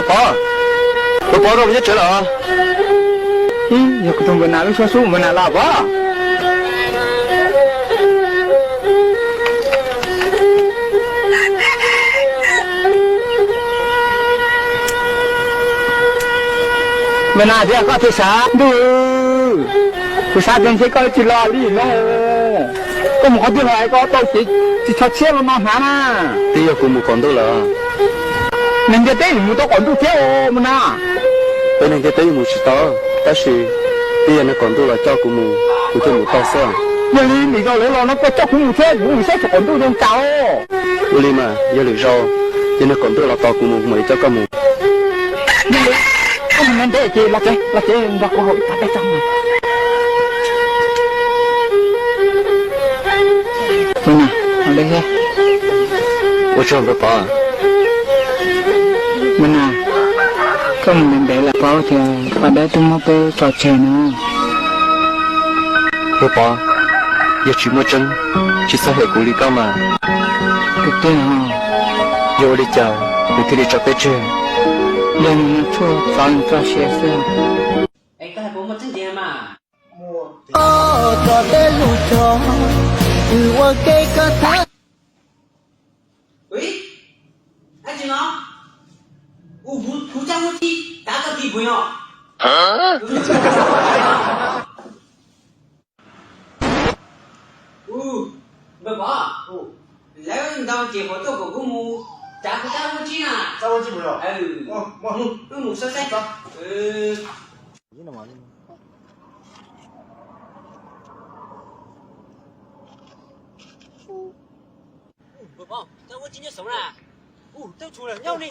Pov, tus pov rau nyob tsev lawm. Yog kuv tus npawg nas lub suab xub npawg nas los pov. Npawg nas tias koj thiaj xav ntuj, kuv xav tias ntshe koj tsis los li no. Koj mus qhov twg los es koj tau cev ris tsho tshiab los no hnav na. Twb yog kuv mus qaum ntuj lawm. Neeg ntiaj teb mus tau qaum ntuj thiab os mas na. Peb neeg ntiaj teb mus tsis tau, tab sis twb yog neeg qaum ntuj los coj kuv mus, kuv thiaj mus tau xwb. Yog li nim no lawv los no koj coj kuv mus thiab, kuv mus saib txog qaum ntuj zoo cas os. Ua li mas yog lwm zaus yog neeg qaum ntuj los tos kuv mus mam li coj koj mus. Yog li koj mus ntev ntev ces los tsev, los tsev nrog kuv haus ib pas dej tso. Ua tsaug npawg Pov. Mas na, koj mus ntev ntev lawm paub tias paj dab twb muab peb tso tseg no. Npawg Pov, yog tsis muaj tseeb, tsis txhob hem kuv li koj mas. Tiag tiag, yog ua li cas nws thiaj li tso peb tseg? Yog nws tshuaj txov nws txoj sia xwb. Tso tej lus tso, ua ke koj thab. Npawg Pov, lawv ntaus ces kom tuaj kom kuv mus tsav kuv rab vuab tsib na. Wb mus saib saib. Npawg Pov, rab vuab tsib nyob saud na. Ub, twb tshua nyob ni.